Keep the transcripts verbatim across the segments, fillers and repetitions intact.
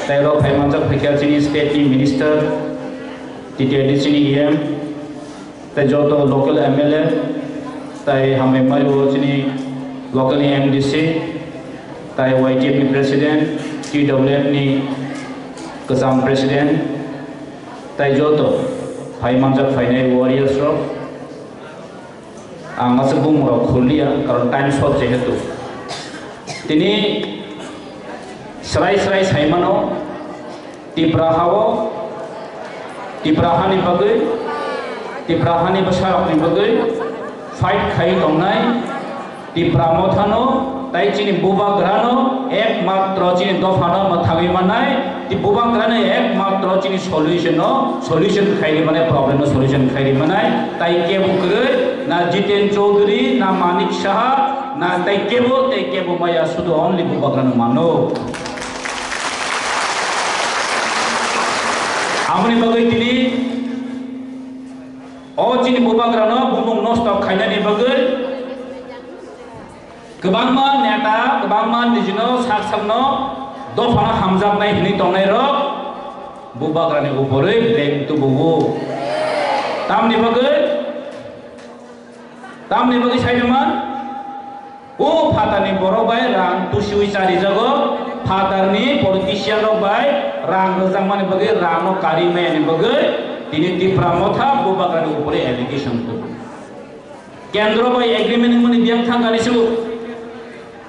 Tei rok phai manjak phaikha chini state ni minister, T T A D C ni E M, tei joto local M L A, tei hambai mario chini local ni M D C, tei Y T F ni president, T W F ni kwcham president, tei joto phai manjak phainai warriors rok. Ang aswk bumung rok khuliya, karon time short jehetu. Tini srai srai saimano, Tipra hao, Tipra hani bagwi, Tipra hani bwsarokni bagwi fight khai tongnai Tipra mothano, tai chini bubagrano, ekmatro chini dophano mwthangwi mannai, ti bubagrano ekmatro chini solution no, solution khairi mane, problem no solution khairi mane, tai kebo kwrwi, na Jiten Chaudhary, na Manik Saha, na tai kebo, tai kebo maya, sudu only bubagrano mano. Amoni bagwi tini o chini bubagrano bumung nosto khainani bagwi kwbangma neta, kwbangma nijino sak sakno dophano hamjaknai hwnwi tongnai rok bubagrani uporwi blame tubuo. Tamni bagwi, tamni bagwi saimano, o phatarni borok bai rang tusiwi charijago, phatarni politician rok bai rang rwjakmani bagwi, rangno kari mayani bagwi tini Tipra motha bubagrani uporwi allegation tubu. Kendro bai agreement wngmani biyang thangkani se o.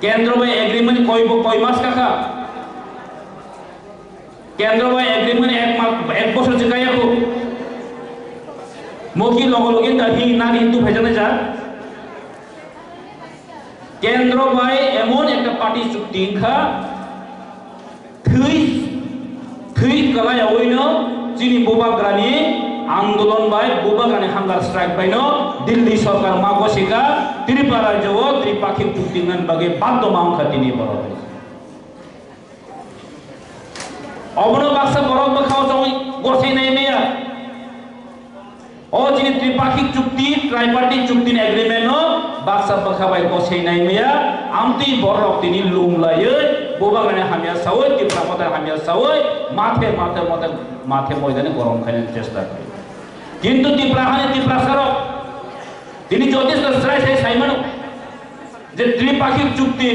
Kendro bai agreement koi bo koi mas kakha. Kendro bai agreement ek ma-, ek bosor se kaya ko. Moki logo logi ta hi nani hintu phaijaknai ja. Kendro bai emon ekta party chukti wngkha. Thwi, thwi kwlaiyaoino chini bubagrani andolon bai bubagrani hunger strike baino Delhi sorkar ma gosika Tripura rajyo o tripakhik chukti wngnani bagwi baddo ma wngkha tini borok. Obono baksa borok bwkhao chongwi gosai nai maya. O chini tripakhik chukti, tripartite chukti ni agreement no baksa bwkha bai gosai nai maya, amtwi borok tini lum laiwi, bubagrani hamya sawi, Tipra mothani hamya sawi, mathe, mathe, mathe, mathe moidani gorom khainani chesta khlai. Kintu Tipra hani Tiprasa rok tini jotisto srai sai saimano. Je tripakhik chukti,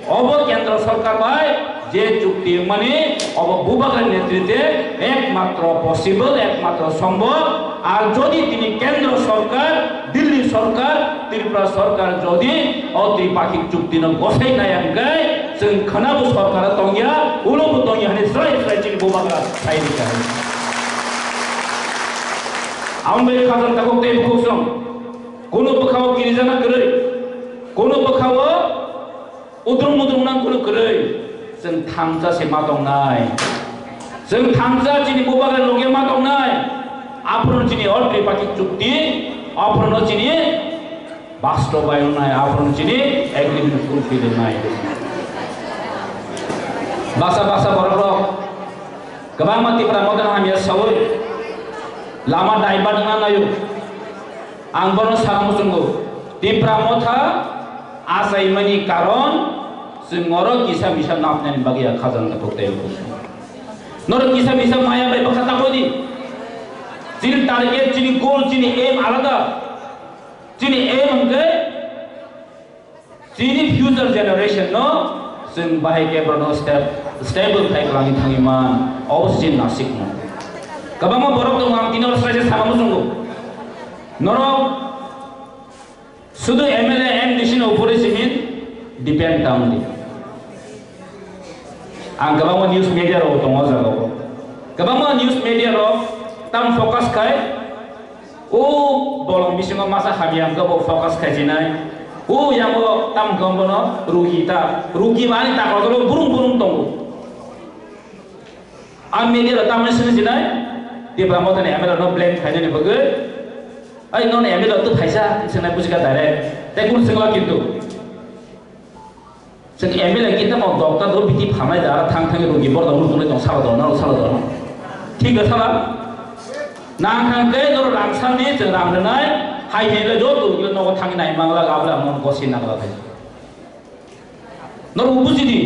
obo kendro sorkar bai je chukti wngmani, obo bubagrani netritwe ekmatro possible, ekmatro sombhob. Ar jodi tini kendro sorkar, Delhi sorkar, Tripura sorkar jodi o tripakhik chukti no gosai nai hwnkhe, chwng khwnabo sorkar o tongya, ulo bo tongya hwnwi srai srai chini bubagra sai rikha. Ang bai khajang takhuk tei bukhuk song, kunu bwkhao kirijana kwrwi, kunu bwkhao udrung mudrung nang kunu kwrwi, chwng thansa se ma tongnai. Chwng thansa chini bubagra loge ma tongnai. Aphuru chini o tripakhik chukti, aphuru chini basto bai wngnai, aphuru chini agreement fulfill wngnai. Baksa baksa borok rok kwbangma Tipra mothani hamya sawi lama daiba wngna naio. Ang bono sana muchungo, Tipra motha achaimani karon chwng oro kisa misa napnani bagwi a khajang takhuk tei. Norok kisa misa maya bai bwkha takhuk di. Chini target, chini goal, chini aim alada. Chini aim hwnkhe chini future generation no chwng bahai khe borokno step, stable khai kwlangwi thangwi man, obo se chini nasikno. Kwbangma borok tongo, ang tini oro srai se sana muchungo. Norok sudu M L A, M D C no upore simi depend ta wngdi. Ang kwbangma news media rok tongo o jaga o. Kwbangma news media rok tam focus khai, o bolong bisingo masa hamya hwnkhe bo focus khai sinai. O yango tam hwnkhe bono rugi ta, rugi mani ta kotor burung burung tongo. Ang media rok tamni sini sinai, Tipra mothani M L A no blame khainani bagwi. Ai, nono M L A tu phaisa, sinai bujika direct. Tei kunu singla kintu. Chwng M L A kita mo doctor do biti phanai da thang thang rugi bor da murung tong sala do na sala do. Thik da sala. Nang thang ke noro rang sani chwng rang rwnai hai hai le do tu le nogo thang nai mangla gabla mon gosi nangla thai. Noro buji di.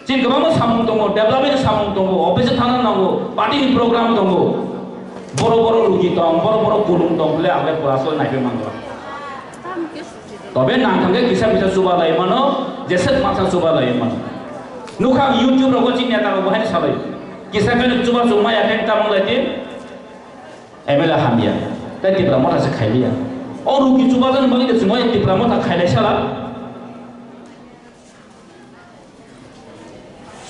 Chini kwbangma samung tongo, development ni samung tongo, office thangna nango, party ni program tongo. Boro boro rugi tong, boro boro kulung tong, bole ang le pura soi naipe mangla. Tobe nang thangke kisa kisa chuba lai mano, jesek masa chuba lai mano. Nukha YouTube rogo chini neta rogo hai salai. Kisa kani chuba chuma ya keng tamang lai tin. M L A hamya. Tai Tipra Motha se khailiya. O rugi chuba jan bagi de chuma Tipra Motha khailai sala.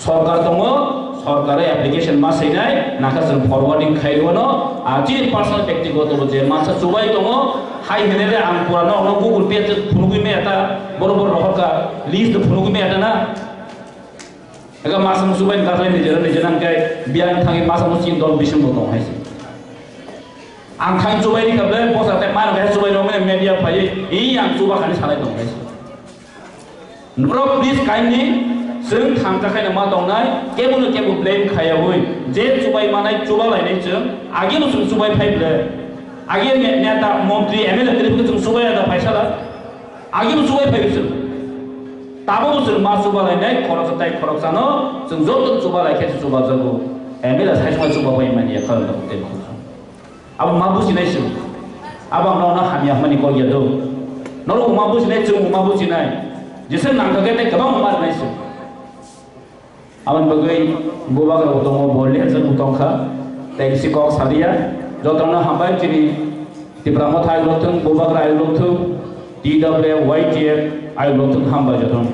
Sorkar tongo, sorkar application ma seinai, naka chwng forwarding khai rwno, a chini personal bektigoto bo je mansa chubai tongo, hai hinele ang pura no no Google Pay te phunugwi me eta, boro boro rohorka, list phunugwi me eta na. Ega masa mo chubai gaklai ni jera ni jera kai, biang thangi masa mo chin dol bising bo tong hai se. Ang thang chubai ni kable, bosa te mano kai chubai no me media phai, i ang chuba khani salai tong hai se. Norok please kindly chwng thangcha khaina ma tongnai, kebo no kebo blame khaiyawi, je chubai manai chuba lainai chwng, agi bo chwng chubai phai ble, agi ne-, neta, montri, M L A tini chwng chubai ada phaisala, agi bo chubai phai chwng, tabo bo chwng ma chuba lainai, khoroksa tai khoroksa no chwng joto chuba lai khe chuba jago, M L A sai chuba chuba bai mani ya karon da tei khoroksa. Abo ma bujinai se. Abo ang nono hamya hwnmani kok ya do. Norok ma bujinai, chwng ma bujinai. Jesa nangkha khe tei kwbang ma rinai se. Aboni bagwi bubagra bo tongo, bo lehjak bo tongkha. Tei bisi kok saliya. Jotono hambai chini Tipra Motha ayuk thung, bubagra ayuk thung, T W Y T F ayuk thung hambai jotono.